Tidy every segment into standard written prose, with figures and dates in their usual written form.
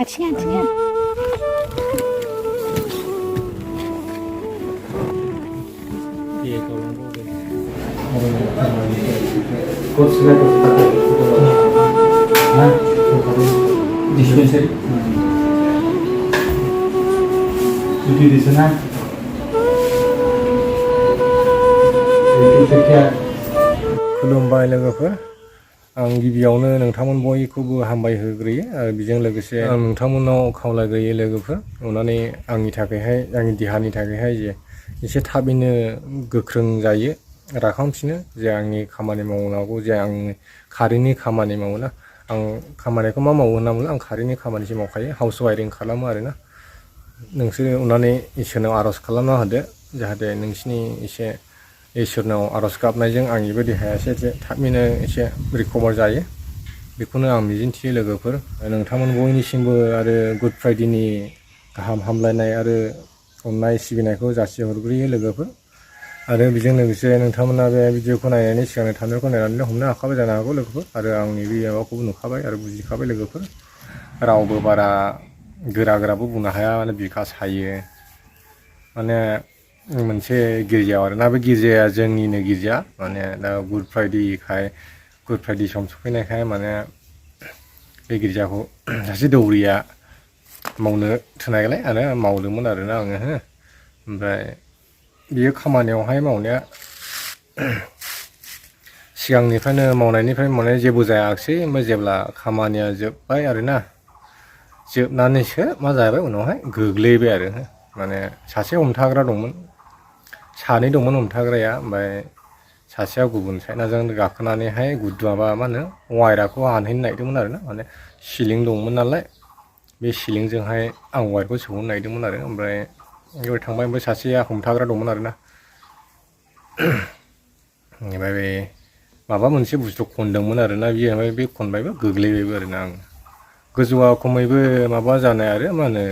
Kasihan. Iya kalau mungkin. Kok sudah terpakai? Nah, dispensary. Jadi di sana itu sekian. खुलुमबाय लोगोफोर आं गिबियावनो नोंथांमोन बयखौबो हामबाय होग्रोयो आरो बेजों लोगोसे आं नोंथांमोनाव खावलायग्रोयो लोगोफोर अननानै आंनि थाखायहाय आंनि देहानि थाखायहाय जे एसे थाबैनो गोख्रों जायो राखांफिनो जे आंनि खामानि मावनांगौ जे आं कारेन्टनि खामानि मावोना आं खामानिखौ मा मावो होनना बुङोब्ला आं कारेन्टनि खामानिसो मावखायो हाउस वायरिं खालामो आरोना नोंसोर अननानै इसोरनाव आर'ज खालामना होदो जाहाथे नोंसिनि एसे इसोरनाव आर'ज गाबनायजों आंनिबो देहाया एसे थाबैनो एसे रिकभार जायो बेखौनो आं मिजिंथियो लोगोफोर नोंथांमोन बयनिसिमबो आरो गुड फ्राइडेनि गाहाम हामलायनाय आरो अननाय सिबिनायखौ जासिहरग्रोयो लोगोफोर आरो बेजों लोगोसे नोंथांमोना बे भिडिअखौ नायनायनि सिगांनो थाम्बनेलखौ नायनानै हमनो हाखाबाय जानो हागौ लोगोफोर आरो आंनि बे माबाखौबो नुखाबाय आरो बुजिखाबाय लोगोफोर रावबो बारा गोराबो बुंनो हाया माने बिखा सायो माने मोनसे गिर्जायाव आरोना बे गिर्जाया जोंनिनो गिर्जा माने दा गुड फ्राइडे सम सफैनायखाय माने बे गिर्जाखौ सासे दौरिया मावनो थोनायलाय आरो मावदोंमोन आरोना आङो ओमफ्राय बियो खामानियावहाय मावनाया सिगांनिफ्रायनो मावनाय जेबो जायाखिसै ओमफ्राय जेब्ला खामानिया जोब्बाय आरोना जोबनानैसो मा जाबाय उनावहाय गोग्लैबाय आरो माने सासे हमथाग्रा दंमोन सानै दंमोन हमथाग्राया ओमफ्राय सासेया गुबुन साइडजों गाखोनानैहाय माबा मा होनो वायरखौ हानहैनो नागिरदोंमोन आरोना माने सिलिं दंमोन नालाय बे सिलिंजोंहाय आं वायरखौ सोहरनो नागिरदोंमोन आरो ओमफ्राय बेयाव थांबाय ओमफ्राय सासेया हमथाग्रा दंमोन आरोना ओमफ्राय बे माबा मोनसे बुस्थु खनदोंमोन आरोना बियो ओमफ्राय बे खनबायबो गोग्लैबायबो आरोना आं गोजौआ खमैबो माबा जानाय आरो मा होनो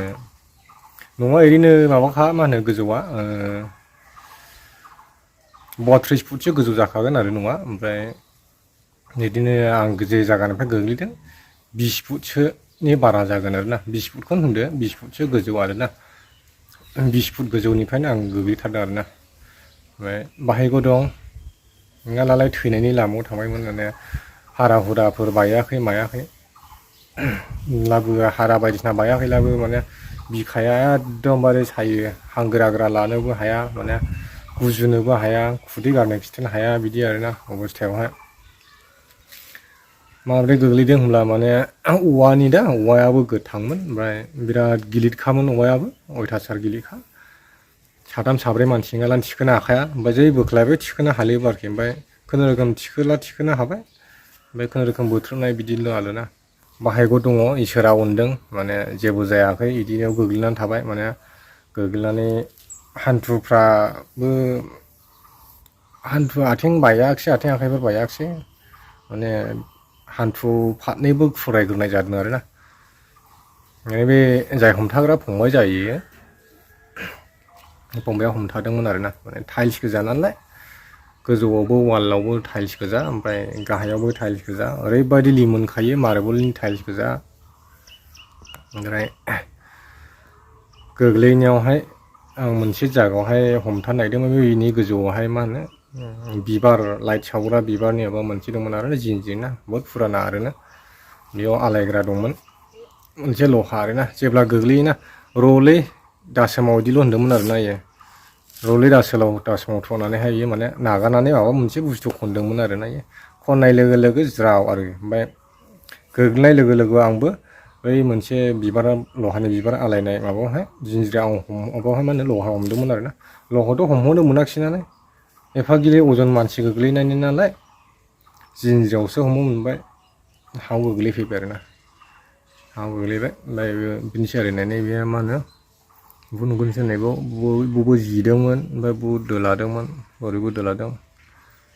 नङा ओरैनो माबाखा मा होनो गोजौआ 32 फुटसो गोजौ जाखागोन आरो नङा ओमफ्राय बिदिनो आं जे जायगानिफ्राय गोग्लैदों 20 फुटसोनि बारा जागोन आरोना 20 फुटखौनो होनदो 20 फुटसो गोजौ आरोना 20 फुट गोजौनिफ्रायनो आं गोग्लैथारदों आरोना ओमफ्राय बाहायगौ दं नङालाय थैनायनि लामायाव थांबायमोन माने हारा हुराफोर बायाखै मायाखै लाबोआ हारा बायदिसिना बायाखैलाबो माने बिखाया एकदमबारे सायो हां गोरा लानोबो हाया माने गुजुनोबो हाया खुदै गारनो खिथानो हाया बिदि आरोना अबस्थायावहाय माबोरै गोग्लैदों होनब्ला माने औवायाबो गोथांमोन ओमफ्राय बिराद गिलिरखामोन औवायाबो अयथासार गिलिरखा साथाम साब्रै मानसि नङालानो थिखोनो हाखाया ओमफ्राय जै बोख्लायबाय थिखोनो हालायोबो आरोखि ओमफ्राय खुनुरुखुम थिखोनो हाबाय ओमफ्राय खुनुरुखुम बोथ्रोदनाय बिदिल' आरोना बाहायगौ दङ इसोरा अनदों माने जेबो जायाखै बिदिनो गोग्लैनानै थाबाय माने गोग्लैनानै हान्थु आथिं बायाखिसै आथिं आखाइफोर बायाखिसै माने हान्थु फारनैबो फुरायग्रोनाय जादों आरोना माने बे जाय हमथाग्रा फंबाय जायो फंबाया हमथादोंमोन आरोना माने टाइल्स गोजा नालाय गोजौआवबो वालावबो टाइल्स गोजा ओमफ्राय गाहायावबो टाइल्स गोजा ओरैबायदि लिमोनखायो मार्बलनि टाइल्स गोजा ओमफ्राय गोग्लैनायावहाय आं मोनसे जायगायावहाय हमथानो नागिरदोंमोन बेनि गोजौआवहाय मा होनो बिबार लाइट सावग्रा बिबारनि माबा मोनसे दंमोन आरो जिना बहुद फुराना आरोना बेयाव आलायग्रा दंमोन मोनसे लहा आरोना जेब्ला गोग्लैयोना रलै दासोमाव बिदिल' होनदोंमोन आरोना इयो रलै दासोमाव थ'नानैहाय इयो माने नागारनानै माबा मोनसे बुस्थु खनदोंमोन आरोना इयो खननाय लोगो ज्राव आरो ओमफ्राय गोग्लैनाय लोगो आंबो बै मोनसे लहानि बिबार आलायनाय माबायावहाय जिन्ज्रियाव माबायावहाय मा होनो लहा हमदोंमोन आरोना लहाखौथ' हमहरनो मोनाखिसै नालाय एफा गिलिर अजन मानसि गोग्लैनायनि नालाय जिन्ज्रियावसो हमनो मोनबाय हाव गोग्लैफैबाय आरोना हाव गोग्लैबाय ओमफ्राय बिनोसै आरो नैबे मा होनो नुगोनसो बबो जिदोंमोन ओमफ्राय बबो दोलादोंमोन ओरैबो दोलादों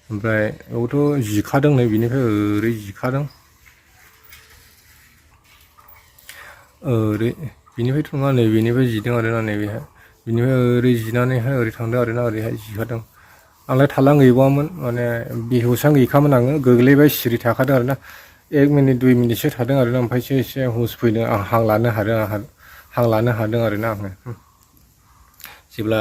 ओमफ्राय बेयावथ' जिखादों नै बिनिफ्राय ओरै जिखादों ओरै बिनिफ्रायथ' नङा नै बेनिफ्राय जिदों आरोना नैबेहाय बिनिफ्राय ओरै जिनानैहाय ओरै थांदों आरोना ओरैहाय जिखादों आंलाय थालां गैबावामोन माने बेहुसां गैखामोन आङो गोग्लैबाय सिरि थाखादों आरोना 1 मिनिट 2 मिनिटसो थादों आरोना ओमफ्रायसो एसे हुस फैदों आं हां लानो हादों आरोना आङो जेब्ला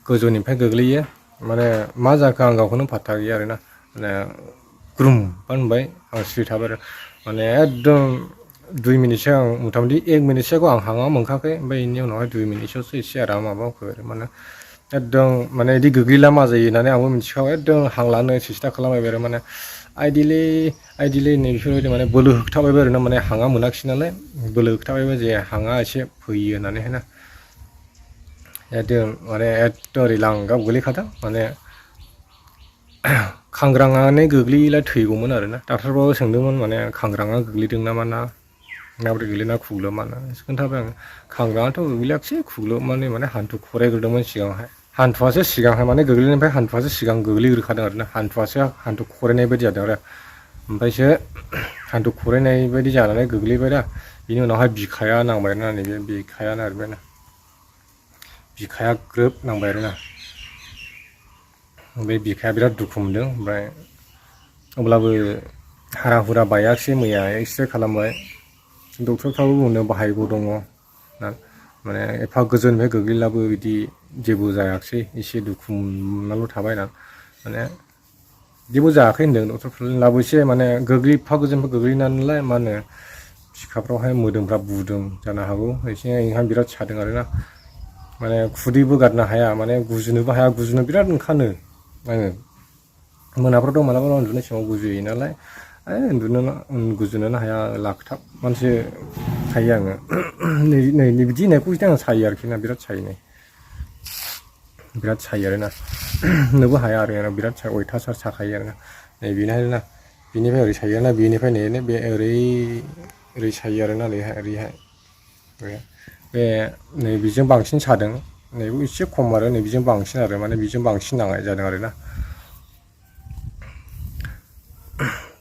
गोजौनिफ्राय गोग्लैयो माने मा जाखो आं गावखौनो पात्ता गैया आरोना माने ग्रुम होनबाय आं सिरि थाबाय आरो माने एकदम 2 मिनिटसो आं मथा मथि 1 मिनिटसोखौ आं हाङा मोनखाखै ओमफ्राय बेनि उनावहाय 2 मिनिटसोआवसो एसे आराम माबाफैबाय आरो माने एकदम माने बिदि गोग्लैला मा जायो होननानै आंबो मिथिखाबाय एकदम हां लानो सेस्था खालामबाय आरो माने आइडियेलि नै बेफोरबायदि माने बोलो होखथाबायबो आरोना माने हाङा मोनाखिसै नालाय बोलो होखथाबायबो जे हाङा एसे फैयो होननानैहाय ना एकदम माने एकदम ओरै लांगाब गोलैखादों माने खांग्राङानो गोग्लैयोला थैगौमोन आरोना डाक्टारफ्राबो सोंदोंमोन माने खांग्राङा गोग्लैदों नामा ना माबोरै गोग्लैना खुग्लुबमाना खोन्थाबाय आङो खांग्राङाथ' गोग्लैयाखिसै खुग्लुबनानै हान्थु खरायग्रोदोंमोन सिगाङावहाय हान्थुआसो सिगांहाय माने गोग्लैनायनिफ्राय हान्थुआसो सिगां गोग्लैग्रोखादों आरोना हान्थुआसो हान्थु खरायनाय बायदि जादों आरो ओमफ्रायसो हान्थु खरायनाय बायदि जानानै गोग्लैबाय दा बिनि उनावहाय बिखाया नांबाय आरोना नैबे बिखाया नारबायना बिखाया ग्रोब नांबाय आरोना बे बिखाया बिराद दुखु मोनदों ओमफ्राय अब्लाबो हारा हुरा बायाखिसै मैया एक्सरे खालामबाय डक्टरफ्राबो बुंदों बाहायगौ दङ ना माने एफा गोजौनिफ्राय गोग्लैलाबो बिदि जेबो जायाखिसै एसे दुखु मोननाल' थाबाय ना माने जेबो जायाखै होनदों डक्टरफ्राबो एसे माने एफा गोजौनिफ्राय गोग्लैनानैलाय मा होनो बिखाफ्रावहाय मोदोमफ्रा बुदों जानो हागौ एसे ओंखायनो बिराद सादों आरोना माने खुदैबो गारनो हाया माने गुजुनोबो हाया गुजुनो बिराद ओंखारो आङो मोनाफ्रावथ' मालाबा उन्दुनाय समाव गुजुयो नालाय गुजुनोनो हाया लाखथाब मानसि थायो आङो नै बिदि होननायखौसो आं सायो आरोखि ना बिराद सायो नै बिराद सायो आरोना नोबो हाया आरो बिराद अयथासार साखायो आरोना नै बेनिफ्राय ना बिनिफ्राय ओरै सायो ना बेनिफ्राय नै बे ओरै सायो आरोना ओरैहाय बे नै बेजों बांसिन सादों नैबो एसे खम आरो नै बेजों बांसिन आरो माने बेजों बांसिन नांनाय जादों आरोना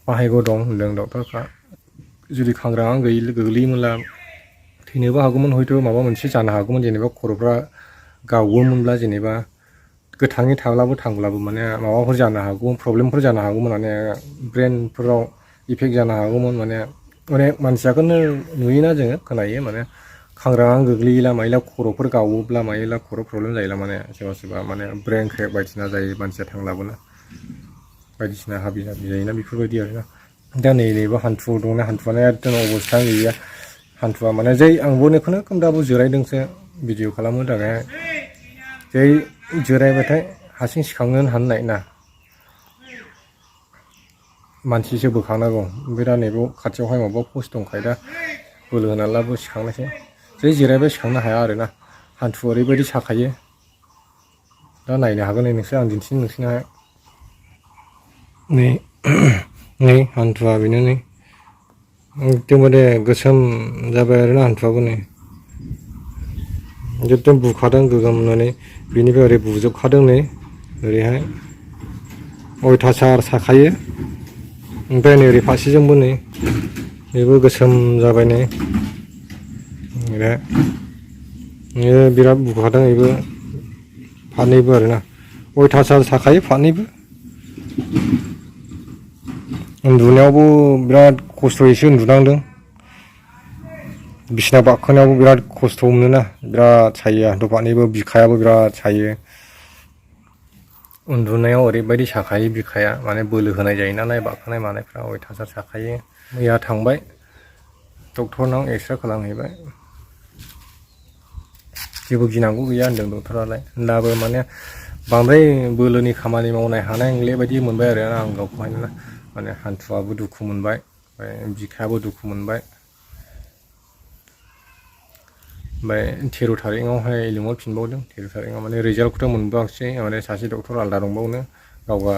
बाहायगौ दं होनदों डक्टरफ्रा जुदि खांग्राङा गोग्लैयोमोनब्ला थैनोबो हागौमोन हयथ' माबा मोनसे जानो हागौमोन जेनेबा खर'फ्रा गावोमोनब्ला जेनेबा गोथाङै थांब्लाबो माने माबाफोर जानो हागौमोन प्रब्लेमफोर जानो हागौमोन माने ब्रेनफोराव इफेक्ट जानो हागौमोन माने अनेक मानसियाखौनो नुयोना जोङो खोनायो माने खांग्राङा गोग्लैयोला माइला खर'फोर गावोब्ला माइला खर' प्रब्लेम जायोला माने सोरबा माने ब्रेन क्रेक बायदिसिना जायो मानसिया थांलाबोना बायदिसिना हाबि जायोना बेफोरबायदि आरोना दा नैबे हान्थुआव दंना हान्थुआनो एकदम अबस्था गैया हान्थुआ माने जै आंबो खुनु दाबो जिरायदोंसो भिडिअ खालामनो थाखाय जै जिरायबाथाय हारसिं सिखांनो हानो ना मानसिसो बोखांनांगौ ओमफ्राय दा नैबे खाथियावहाय माबा पस्ट दंखायो दा बोलो होनानै लाबो सिखांनोसै जै जिरायबाय सिखांनो हाया आरोना हान्थु ओरैबायदि साखायो दा नायनो हागोन नोंसोर आं दिन्थिनो नोंसोरनोहाय नै हान्थुआ बेनो नै एकदमबारे गोसोम जाबाय आरोना हान्थुआबो नै एकदम बुखादों गोगोमनानै बेनिफ्राय ओरै बुजोबखादों नै ओरैहाय अयथासार साखायो ओमफ्राय नै ओरै फारसेजोंबो नै बेबो गोसोम जाबाय नै बिराद बुखादों बेबो फारनैबो आरोना अयथासार साखायो फारनैबो उन्दुनायावबो बिराद खस्थ'यैसो उन्दुनांदों बिसिना बाखोनायावबो बिराद खस्थ' मोनोना बिराद सायो हान्थु फारनैबो बिखायाबो बिराद सायो उन्दुनायाव ओरैबायदि साखायो बिखाया माने बोलो होनाय जायो नालाय बाखोनाय मानायफ्रा अयथासार साखायो मैया थांबाय डक्टरनाव एक्सरे खालामहैबाय जेबो गिनांगौ गैया होनदों डक्टरालाय होनब्लाबो माने बांद्राय बोलोनि खामानि मावनाय हानाय नंले बायदि मोनबाय आरो आं गावखौहाय माने हान्थुआबो दुखु मोनबाय ओमफ्राय बिखायाबो दुखु मोनबाय ओमफ्राय 13 थारिखआवहाय लिंहरफिनबावदों 13 थारिखआव माने रिजाल्टखौथ' मोनबोआखिसै माने सासे डक्टर आलादा दंबावनो गावगा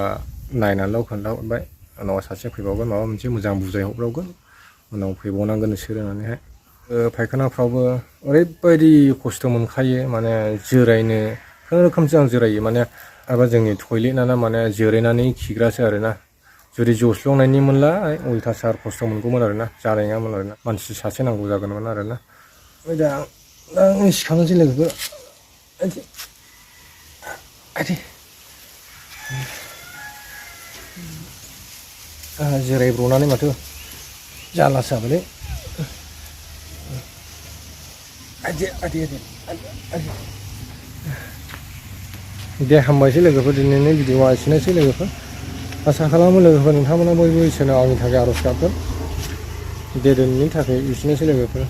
नायनानैल' खोन्थाहरबाय उनाव सासे फैबावगोन माबा मोनसे मोजां बुजायहरबावगोन उनाव फैबावनांगोन नोंसोर होननानैहाय फायखानाफ्रावबो ओरैबायदि खस्थ' मोनखायो माने जिरायनो खुनुरुखुमसो आं जिरायो माने एबा जोंनि टयलेटआनो माने जिरायनानै खिग्रासो आरोना जुदि जस्लंनायनि मोनला अयथासार खस्थ' मोनगौमोन आरोना जानाय नङामोन आरोना मानसि सासे नांगौ जागौमोन आरोना ओमफ्राय दा आं सिखांनोसै लोगोफोर जिरायब्र'नानै माथो जारलासो जाबायलै दे हामबायसै लोगोफोर दिनैनि भिडिअआ एसेनोसै लोगोफोर आसा खालामो लोगोफोर नोंथांमोना बयबो इसोरनाव आंनि थाखाय आर'ज गाबगोन दे दिनैनि थाखाय एसेनोसै लोगोफोर